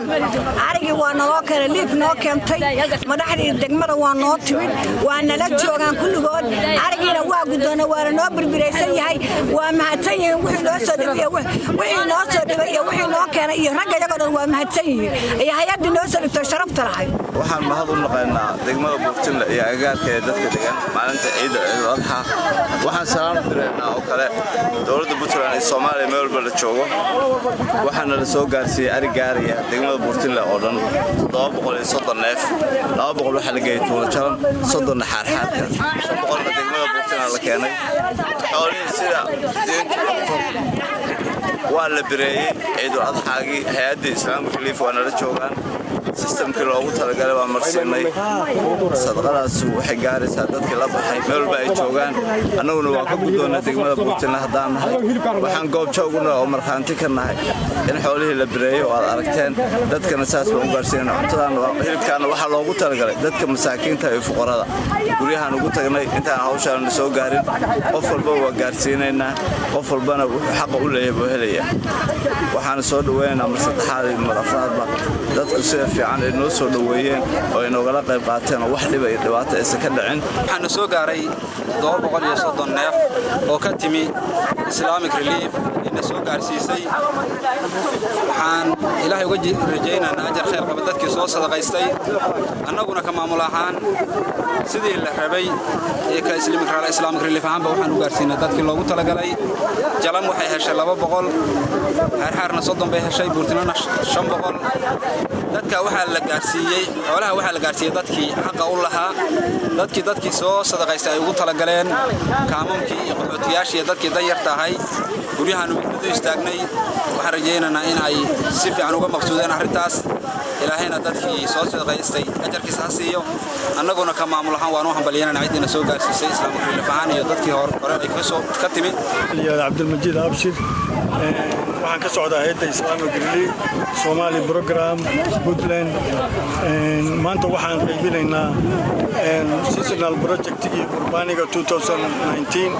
Arigii waa naloo keenay, Relief noo keentay. Madaxdii degmada waa noo timid, waa nala joogaan kulligood. Arigiina waa guddoona, waana noo birbiraysan yahay. Waa mahadsan yihiin wixii noo soo dhibay, wixii noo soo dhibay iyo wixii noo keenay iyo ragga iyagoo dhan waa mahadsan yihiin, iyo hay-addii noo soo dhibtay sharafta lahayd. Waxaan mahad u naqaynaa degmada Buurtinle iyo agagaarka ee dadka degan maalinta ciidda Ciidul Adxa. Waxaan salaan u direynaa oo kale dowladda Puntland iyo Soomaaliya meel walba la joogo. Waxaana la soo gaarsiiyey ari gaaraya degmada Buurtinle oo dhan 730 neef. 200 waxaa la geeyey Tuulo Jalan, 30-na Xaarxaarka, 500-na degmada Buurtinle la keenay. Xoolihii sida diintu qabto waa la bireeyey Ciidul Adxaagii. Hay-addii Islamic Relief waa nala joogaan. System-kii loogu talagalay waa marsiinay. Sadaqadaas waxay gaaraysaa dadkii la baxay meel walba ay joogaan. Annaguna waa ka guddoonnay degmada Buurtinle haddaan nahay. Waxaan goobjooguna oo markhaanti ka nahay in xoolihii la bireeyey oo aad aragteen. Dadkana saas baan u gaarsiinayna. Cuntadan, hilibkaana waxaa loogu talagalay dadka masaakiinta iyo fuqarada. Guryahaan ugu tagnay intaan hawshaan soo gaarin. Qof walba waa gaarsiinaynaa, qof walbana wuxuu xaqa u leeyahay buu helaya. Waxaana soo dhaweynaynaa mar saddexaad iyo mar afraadba dadku sida fiican ay noo soo dhoweeyeen oo ay noogala qayb qaateen oo wax dhiba iyo dhibaata aysan ka dhicin. Waxaana soo gaaray 730 neef oo ka timi Islamic Relief ina soo gaarsiisay. Waxaan Ilaahay uga rajaynaynaa ajar khayr qaba dadkii soo sadaqaystay. Annaguna ka maamul ahaan sidii la rabay ee ka Islamic Relief ahaanba waxaan u gaarsiinay dadkii loogu talagalay. Jalam waxay heshay 200, Xaarxaarna 30 bay heshay, Buurtinlena 500. Dadka waxaa la gaarsiiyey, xoolaha waxaa la gaarsiiyey dadkii xaqa u lahaa, dadkii soo sadaqaystay ay ugu talagaleen, kaamamkii iyo qaxootiyaashii iyo dadkii danyarta ahay. Guryahaanu midmid u istaagnay. Waxaan rajaynaynaa in ay si fiican uga maqsuudeen arrintaas. Ilaahayna dadkii soo sadaqaystay ajarkiisa ha siiyo. Annaguna ka maamul ahaan waan u hambalyanana ciddiina soo gaarsiisay Islamic Relief ahaan iyo dadkii hore ay ka timid. Cabdilmajiid Abshir, waxaan ka socdaa hayadda Islamic Relief Somali Program Puntland. Maanta waxaan qaybinaynaa seasonal project iyo qurbaaniga 2019.